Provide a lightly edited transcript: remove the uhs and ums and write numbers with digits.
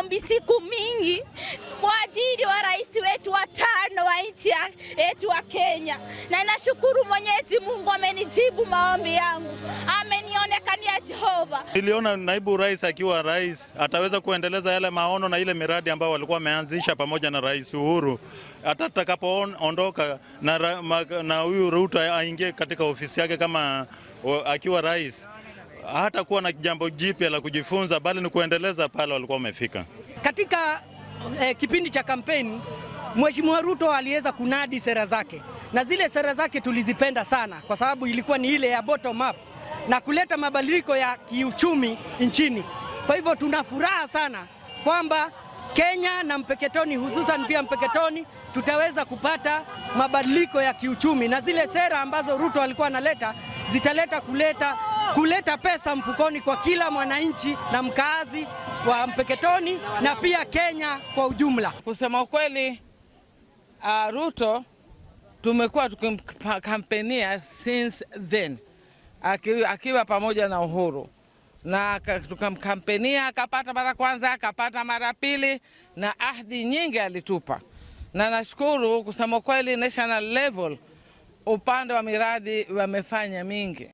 maombi siku mingi kwa ajili wa rais wetu wa tano wa nchi yetu wa Kenya, na nashukuru Mwenyezi Mungu amenijibu maombi yangu, amenionekania Jehova. Niliona naibu rais akiwa rais ataweza kuendeleza yale maono na ile miradi ambayo walikuwa wameanzisha pamoja na Rais Uhuru. Hata atakapoondoka na huyu Ruto aingie katika ofisi yake kama akiwa rais, hatakuwa na jambo jipya la kujifunza, bali ni kuendeleza pale walikuwa wamefika. Katika kipindi cha kampeni, Mheshimiwa Ruto aliweza kunadi sera zake, na zile sera zake tulizipenda sana, kwa sababu ilikuwa ni ile ya bottom up na kuleta mabadiliko ya kiuchumi nchini. Kwa hivyo tuna furaha sana kwamba Kenya na Mpeketoni, hususan pia Mpeketoni, tutaweza kupata mabadiliko ya kiuchumi, na zile sera ambazo Ruto alikuwa analeta zitaleta kuleta pesa mfukoni kwa kila mwananchi na mkaazi wa Mpeketoni na pia Kenya kwa ujumla. Kusema ukweli, Ruto tumekuwa tukimkampenia since then akiwa pamoja na Uhuru na tukamkampenia akapata mara kwanza, akapata mara pili, na ahadi nyingi alitupa, na nashukuru kusema kweli, national level upande wa miradi wamefanya mingi.